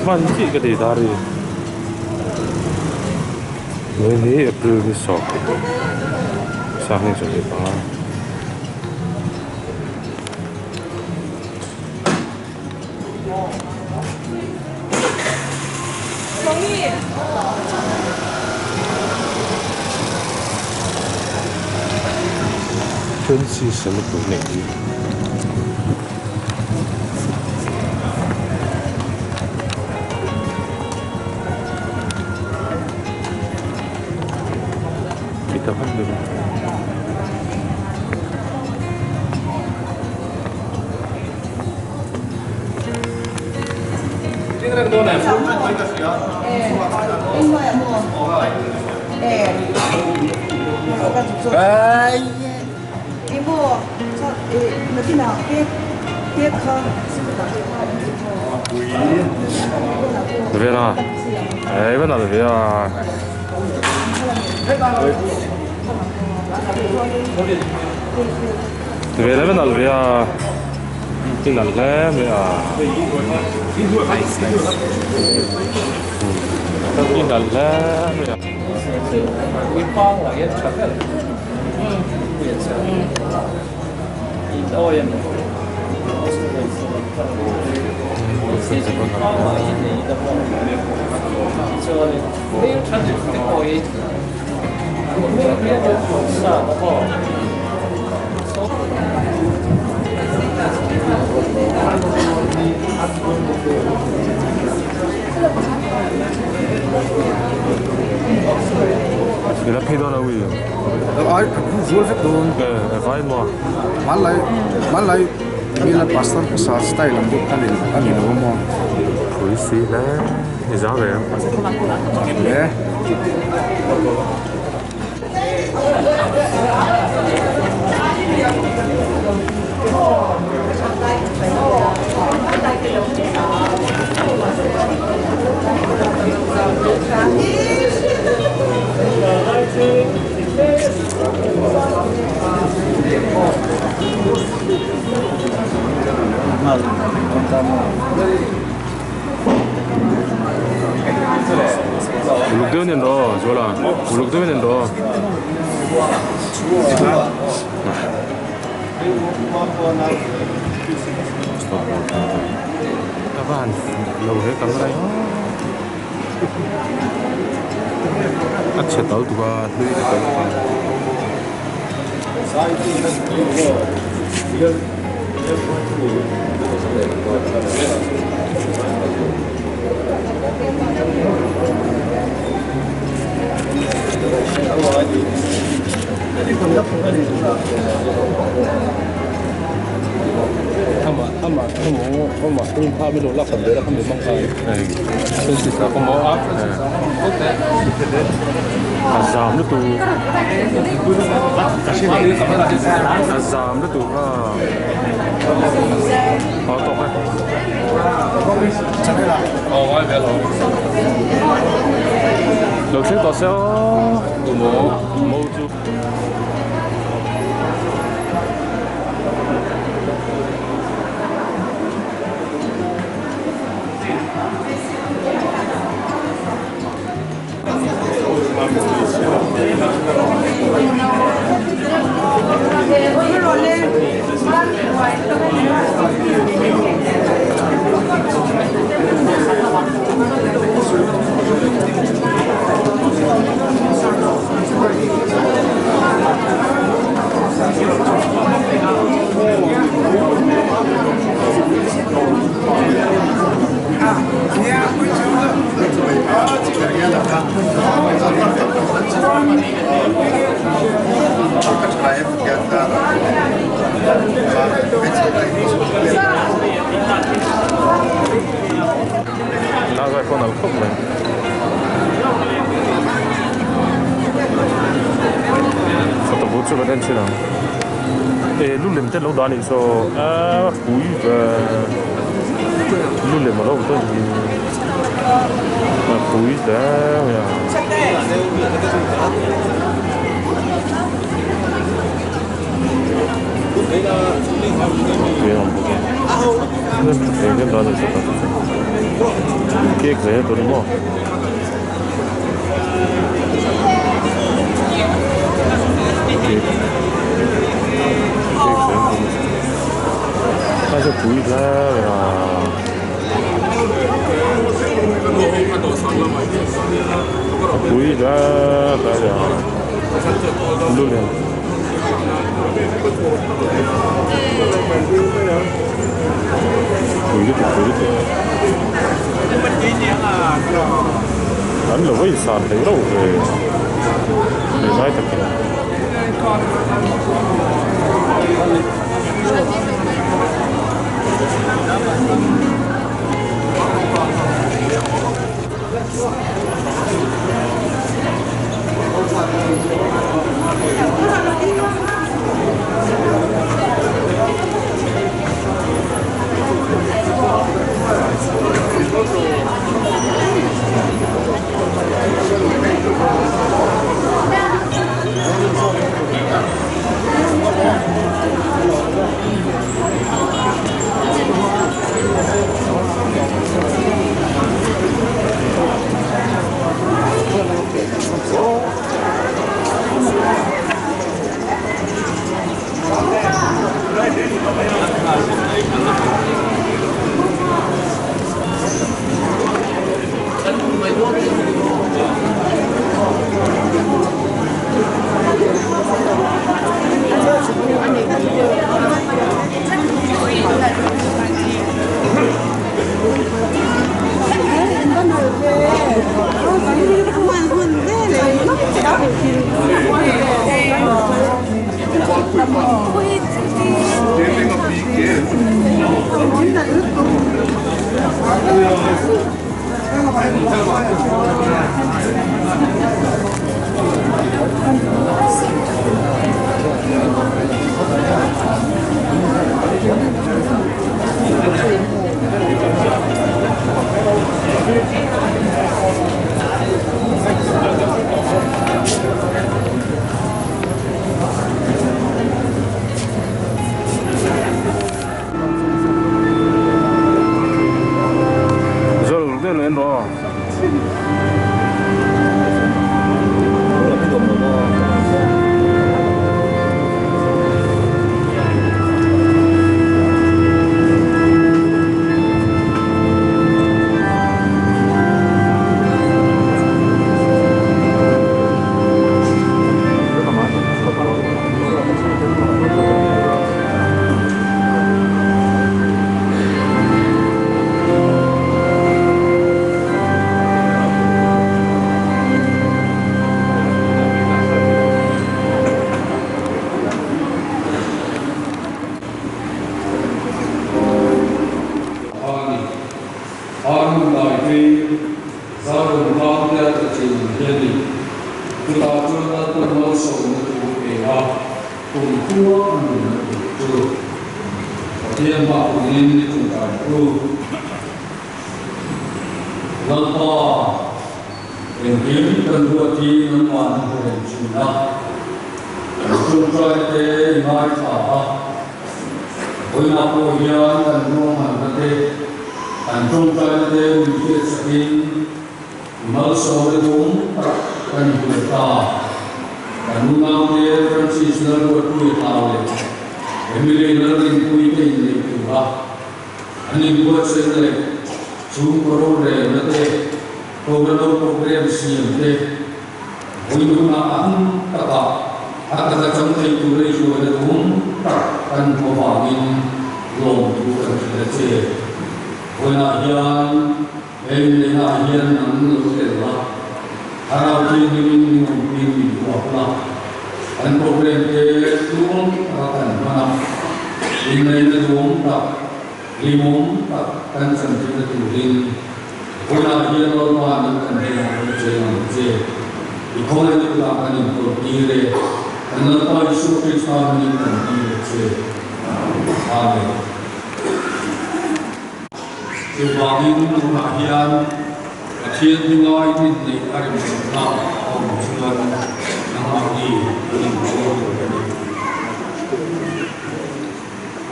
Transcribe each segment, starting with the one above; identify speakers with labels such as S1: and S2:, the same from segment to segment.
S1: Hman chiah ka ti dar hi. Vawiin hi April ni sawm 25. Francis a nupui neih hi. Kita kan dulu. Vera, eh, va nalh ve a. Vera va nalh ve a. I nalh hle mai a. I nalh hle mai a. Ila phei dawn a ui.
S2: Ai zual vek dawn.
S1: E vai maw.
S2: Hmanlai hmanlai mila pastor hmasa style ang deuh kha a ni lo maw.
S1: Pui si hle i za ve ang.
S2: Le.
S1: Uluk deuhin en rawh Zuala, uluk deuhin en rawh. A va han lo he camera hi a chhe tal tuk a hlui te tal tuk a. A zam lutuk a zam lutuk a a tawk e. Lo thleng tawh se aw mo chu. Lai pawh a nalh khawp mai. Photo booth chu kan en thin ang. E lu lem te an lo dah a nih saw a pui ve lu lem a lo awm tawh a ni a pui hle mai a. Tui a awm bawk a chuan thutthleng te an dah a ni sawtah te chuan cake lei a tur maw. Cake cake lei a tur a ni a chu pui hle a. A pui hle hle a lu lem. Pui lutuk pui lutuk an lo va insan hlei rauh ve leh lai takin.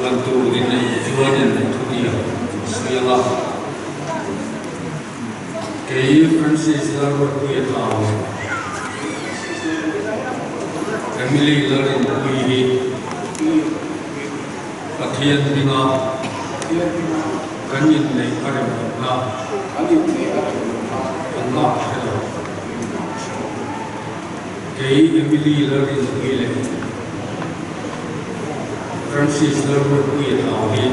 S3: Puan tur in neih chuan in neih thu nia sawi anga kei Francis Lalruatpuia tlau Emily Lalrinpuii hi Pathian hminga kan inneih a rem lohna engmah ka hre lo. Kei Emily Lalrinpuii leh Francis Lalruatpuia tlau hi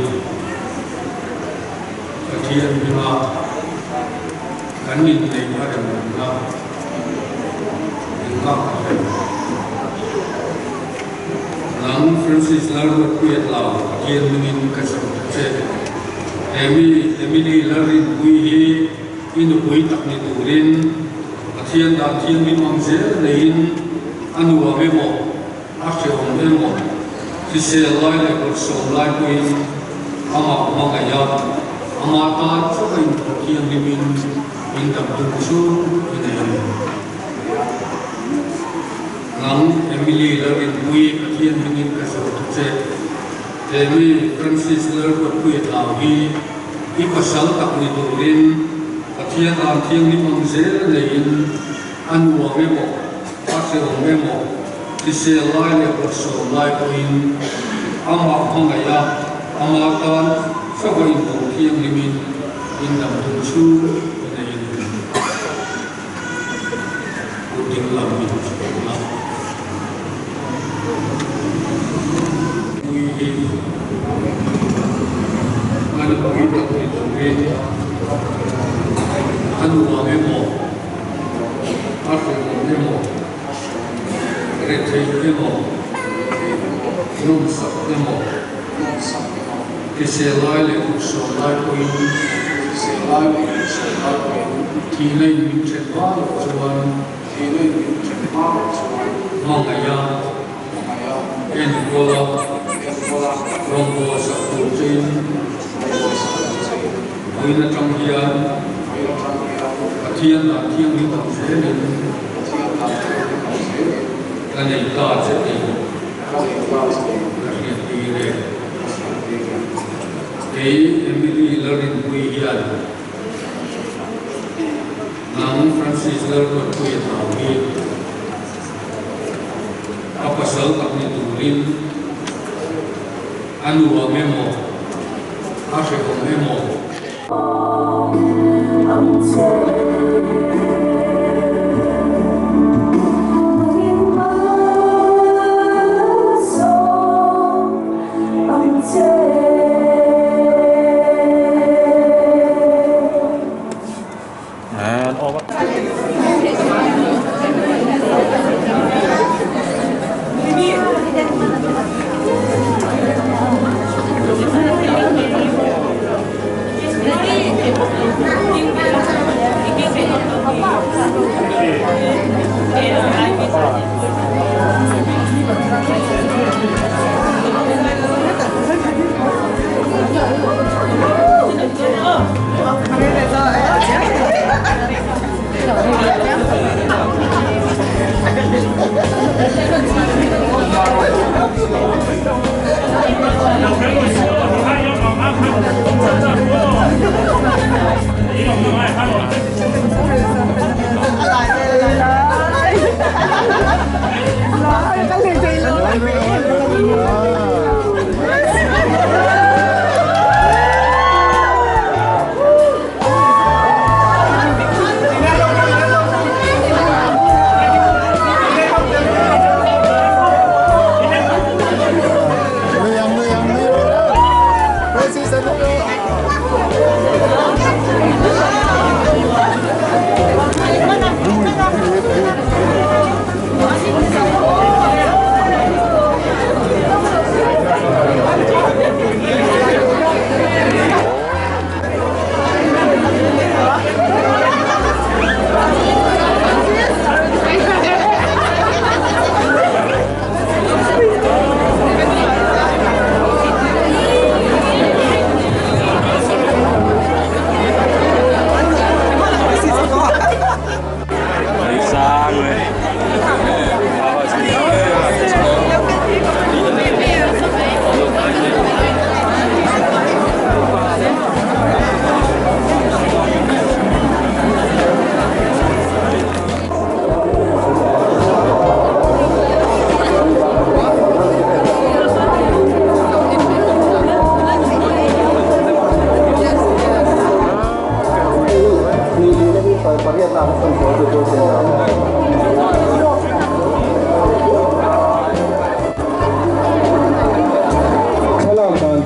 S3: Pathian hminga kan inneih a rem lohna engmah ka hre lo. Nang Francis Lalruatpuia tlau Pathian hmingin ka zawh ta che. Emi Emily Lalrinpuii hi i nupui tak ni turin Pathian dan thianghlim ang zel neiin a nuam emaw, a hrehawm emaw, hrisel lai leh bawrhsawm lai pawhin amah hmangaih a, amah tan chauh a inphawh thianghlimin in dam tum chu i nei a ni. Nang Emily Lalrinpuii Pathian hmingin ka zawh ta che. Amy Francis Lalruatpuia tlau hi i pasal tak ni turin Pathian dan thianghlim ang zel neiin a nuam emaw, a hrehawm emaw, hrisel lai leh bawrhsawm lai pawhin amah hmangaih a, amah tan chauha inbawm thianghlimin indam tum chu i nei a ni. Kut ding lam hi chu la. Pui hi a nupui tak ni turin a nuam emaw, a hrehawm emaw, rethei emaw, nawmsak emaw, hrisel lai leh kutsawn lai pawhin thihna in min then hma loh chuan hmangaih a, enkawl a, rawngbâwl sak tur chein vawiin atang hian Pathian dah thianghlim ang zelin ka nei ta che tih ka hriattir e. Kei Emily Lalrinpuii hian nang Francis Lalruatpuia thau hi a pasal tak ni turin a nuam emaw, a hrehawm emaw,
S1: And over.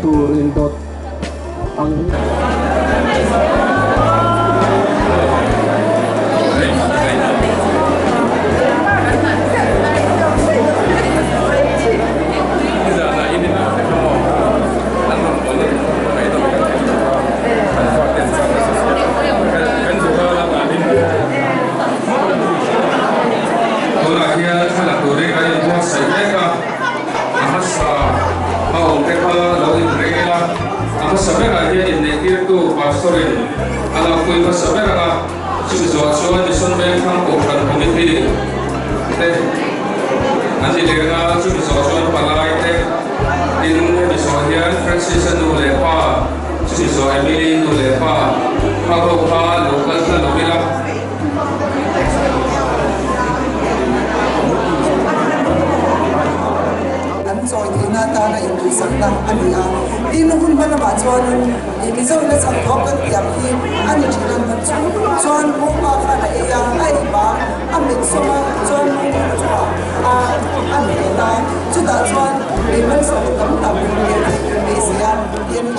S2: tur indawt ang.
S4: Tunah hian thlalak turin kan inbuatsaih mek a, a hmasa a awmte kha lo inreng ila, a hmasa berah hian inneihtirtu Pastor-in a lakpui hmasa ber ang a, chumi zawh chuan Mission Vengthlang Kohhran Committee te an ni leh ang a, chumi zawh chuan palai te, tin hemi zawh hian Francis-a nu leh pa, chumi zawh Emily nu leh pa kha ho kha lo kal hla lo ila.
S5: An chawi theihna atana intuisakna a ni a. Tin, hun hma lamah chuanin ih Mizo ina chhak thawk kan tih ang hi a ni thin an hman chu. Chuan Mawngpa khan a ei a, a ei bang a mit sawm a, chuan Mawngpa chu a a hmet a, chutah chuan ih malsawm tam tak leh theih kan beisei a tih a ni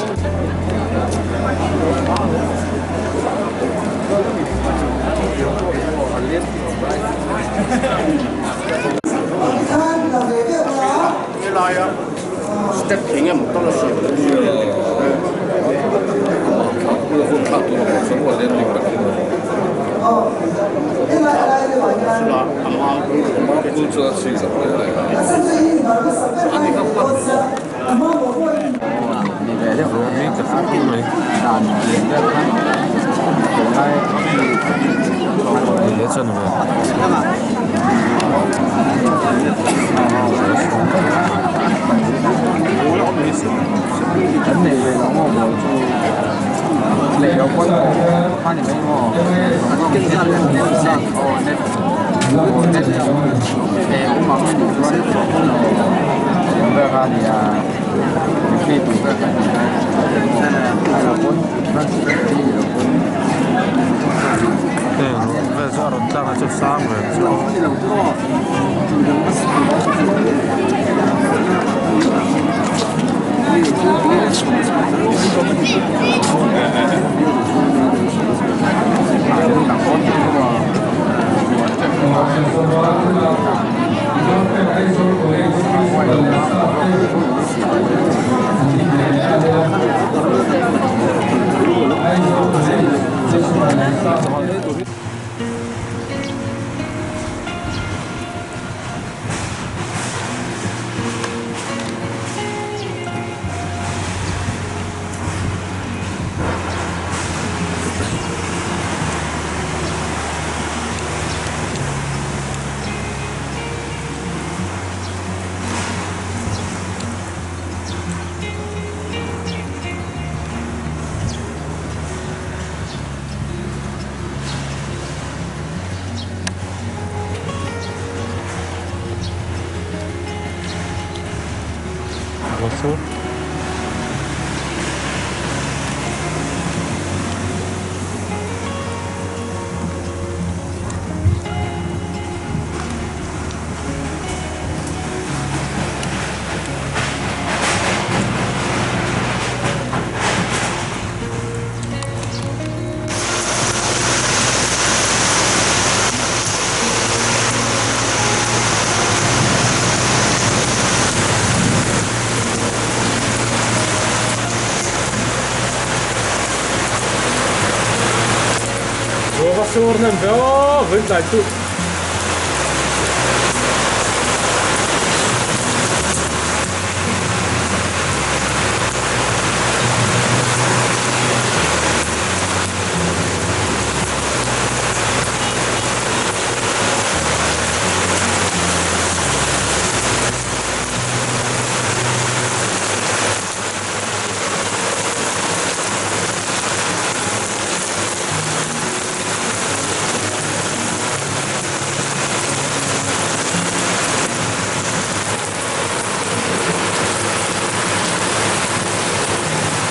S5: thin.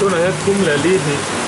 S1: Tunah hian thum leh li hnih.